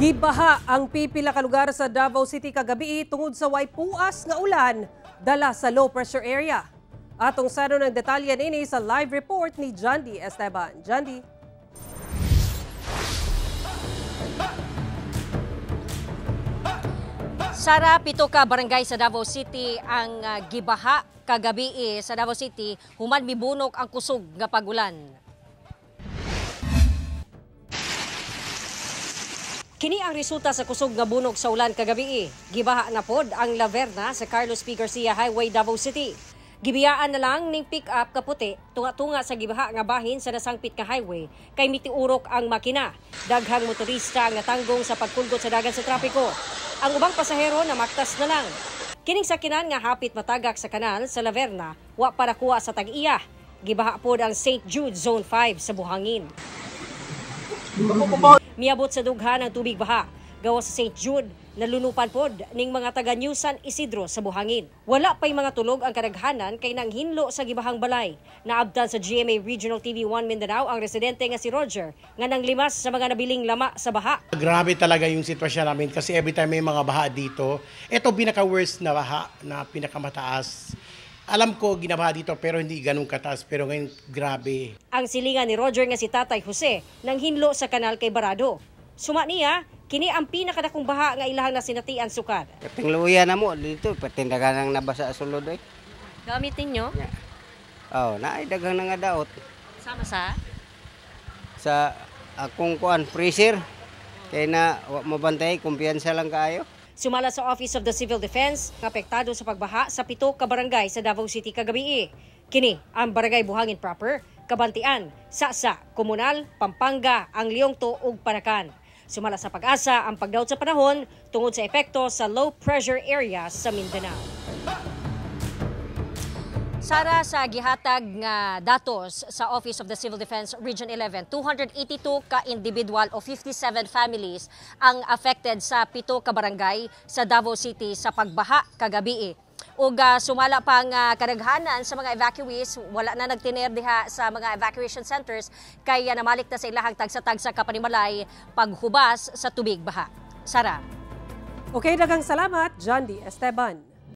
Gibaha ang pipila ka lugar sa Davao City kagabi tungod sa way puas nga ulan dala sa low pressure area. Atong saron ang detalye nini sa live report ni Jandy Esteban. Jandy. Sara, 7 ka barangay sa Davao City ang gibaha kagabi sa Davao City human mibunok ang kusog nga pagulan. Kini ang resulta sa kusog nga bunok sa ulan kagabi. Gibaha na pod ang Laverna sa Carlos P. Garcia Highway, Davao City. Gibiyaan na lang ning pick-up kaputi tunga-tunga sa gibaha nga bahin sa nasangpit nga highway kay mitiurok ang makina. Daghang motorista ang natanggong sa pagkulgot sa dagan sa trapiko. Ang ubang pasahero na maktas na lang. Kining sakinan nga hapit matagak sa kanal sa Laverna, wa para kuha sa tag-iya. Gibaha pod ang St. Jude Zone 5 sa Buhangin. Miabot sa dughan ang tubig baha. Gawa sa St. Jude, nalunupan pod ning mga taga New San Isidro sa Buhangin. Wala pa'y mga tulog ang kadaghanan kay nanghinlo sa gibahang balay. Naabtan sa GMA Regional TV 1 Mindanao ang residente nga si Roger nga nanglimas sa mga nabiling lama sa baha. Grabe talaga yung sitwasyon namin kasi every time may mga baha dito, ito pinaka-worst na baha na pinakamataas. Alam ko ginabaha dito pero hindi ganun kataas, pero ngayon grabe. Ang silingan ni Roger nga si Tatay Jose nanghinlo sa kanal kay Barado. Suma niya, kini ang pinakadakong baha nga ilahang nasinatian sukad. Katingluya na mo dito, patindagan ang nabasa sulod eh. Gamit ninyo? Yeah. Oh, naay daghang nga daot. Sama sa? Sa akong kuan freezer. Kay na wa mabantay, kumpiyansa lang kaayo. Sumala sa Office of the Civil Defense, apektado sa pagbaha sa 7 ka barangay sa Davao City kagabi. Kini ang Barangay Buhangin Proper, Kabantian, Sasa, Komunal, Pampanga, ang Liongto ug Panacan. Sumala sa Pag-asa ang pagdaot sa panahon tungod sa epekto sa low pressure area sa Mindanao. Sara, sa gihatag nga datos sa Office of the Civil Defense Region 11, 282 ka individual o 57 families ang affected sa 7 ka barangay sa Davao City sa pagbaha kagabi. Ug sumala pa nga kadaghanan sa mga evacuees, wala na nagtiner diha sa mga evacuation centers kay namalik na sa ilahang tagsa-tagsa kapanimalay paghubas sa tubig baha. Sara. Okay, daghang salamat, Jandy Esteban.